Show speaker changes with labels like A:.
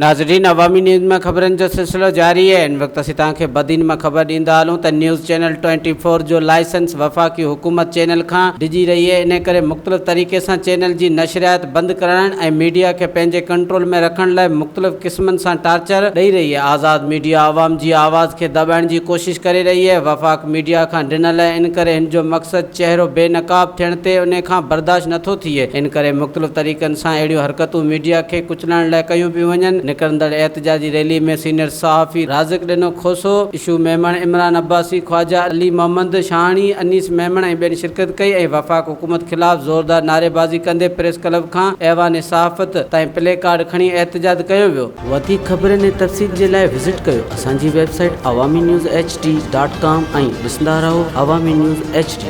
A: ناظرين عوامي نيوز ۾ خبرن جو سلسلو جاري آهي ان وقت اسين توهان کي بدين مان خبر ڏيندا هلون ته نيوز چينل ٽوئنٽي فور جو لائسنس وفاقي حڪومت چينل کان ڊڄي رهي آهي انهي ڪري مختلف طريقي سان چينل جي نشريات بند ڪرائڻ ۽ ميڊيا کي پنهنجي ڪنٽرول ۾ رکڻ لاء مختلف قسمن سان ٽارچر ڏئي رهي آهي آزاد ميڊيا عوام جي آواز کي دٻائڻ جي ڪوشش ڪري رهي آهي وفاق ميڊيا کان ڊنل آهي ان ڪري هن جو مقصد چهرو بي نقاب ٿيڻ تي انهي کان برداشت نٿو ٿئي ان ڪري مختلف طريقن سان اهڙيون حرڪتون ميڊيا کي ڪچلڻ لاء ڪيون پيون وڃن. نڪرندڙ احتجاجي ريلي ۾ سينيئر صحافي رازق ڏنو کوسو، اشو ميمڻ، عمران عباسي، خواجه علي محمد شاهاڻي، انيس ميمڻ ۽ ٻين شرڪت ڪئي ۽ وفاق حڪومت خلاف زوردار نعريبازي ڪندي پريس ڪلب کان ايوان صحافت تائين پلي ڪارڊ کڻي احتجاج ڪيو ويو. وڌيڪ خبرن ۽ تفصيل جي لاء وزٽ ڪيو اسان جي website Awami news H D dot com ۽ ڏسندا رهو عوامي نيوز ايڇ ڊي.